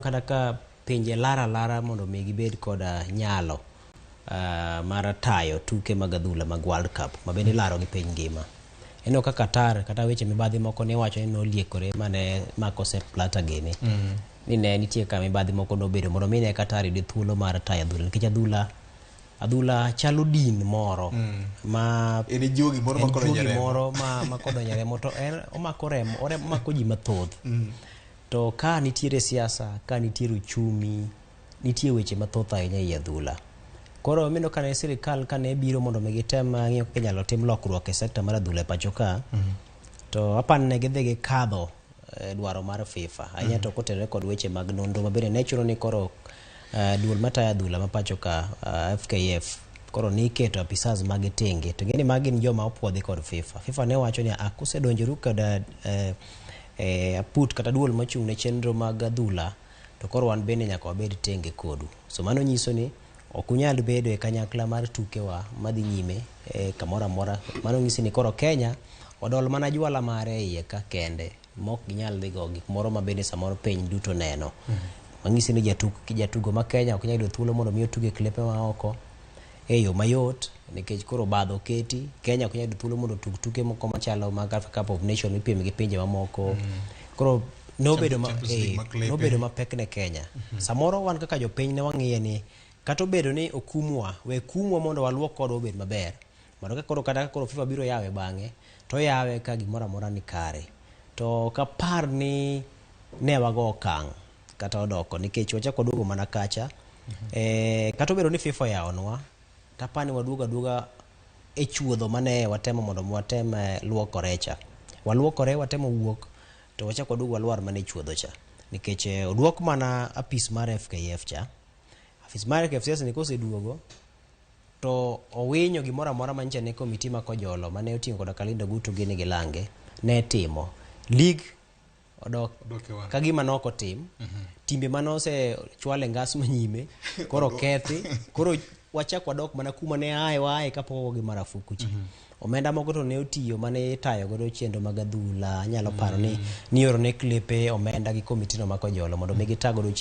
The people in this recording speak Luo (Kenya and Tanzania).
Kata ka pinje lara lara mondo mi gibed koda nyalo mar tayo tuke mag adhula mag World Cup ma bende ilaro gi piny ngima. Ineno ka Qatar kata weche mibadhi moko ne iwacho ni noliekore mane mako Sepp Blatter gini. Ni ne nitie ka mibadhi moko nobedo mondo mi ne Qatar yud thuolo mar tayo adhula nikech adhula adhula chalo din moro ma En juogi moro en ma kodonjo juogi e remo. moro ma kodonjo e remo to en omako remo omako ji mathoth. To ka nitiere siasa, ka nitiere uchumi, nitie weche mathoth ahinya ei adhula. Koro mineno kane sirikal kane biro mondo mi gitem ng'iyo kaka inyalo tim lokruok e sekta mar adhula e pacho ka, to apani ne gidhi gikadho dwaro mar FIFA. Ahinya to kotenore kod weche mag nonro ma bende ne chuno ni koro duol matayo adhula ma pacho ka FKF koro niketo apisas mage tenge. To ing'e ni magi gin joma opuodhi kod FIFA. FIFA ne wacho ni ah, kusedonjoru kod aput kata duol mochung' ne chenro mag adhula to koro wan bende nyaka wabed tenge kodu. So mano nyiso ni ok unyal bedo e kanyakla mar tukewa madhi nyime e kamoro amora. Mano nyisi ni koro Kenya odol mana jwala mare e iye ka kende mok ginyal dhi go gik moro ma bende samoro piny duto neno. Manyisi ni jatugo ma Kenya ok nyal yudo thuolo mondo mi otug e klepe ma oko e yo mayot nikech koro obadho oketi. Kenya ok nyal yudo thuolo mondo otug tuke moko machalo mag Africa Cup of Nations mipiem gi pinje mamoko. Koro nobedo ma, Champions League mag klepe. nobedo mapek ne Kenya. Samoro wan kaka jopiny ne wang'iye ni kata obedo ni okumwa, we kumwa mondo waluok kodwa obed maber. Mondo ka koro kata ka koro FIFA biro yawe bang'e, to oyawe ka gimoro amora ni kare. To ok apar ni ne wago okang' kata odoko nikech wachako waduogo mana kacha. Kata obedo ni FIFA oyawonwa, to apar ni waduogo aduoga e chuodho mane watemo mondo watem luokore cha. Waluokore watemo wuok to wachako waduogo walwar mana e chuodho cha. Nikech oduok mana apis mar FKF cha. Apis mar FKF ni koseduogo to owinyo gimoro amora manyicha ne komiti ma Kojolo mane oting'o koda Kalinda Ogutu gini gi lange ne timo. League odok Odok e wang'. ka gima ne ok otim. Timbe mane osechwal e ngas manyime koro okethi. Koro wachak wadok mana kuma ne aye waaye kapok ogogi marafuku cha. Omenda moko to ne otiyo mane itayo godo chenro mag adhula. Anyalo paro ni nioro ne klepe omenda gi komiti no ma Kojolo mondo mi gita godo.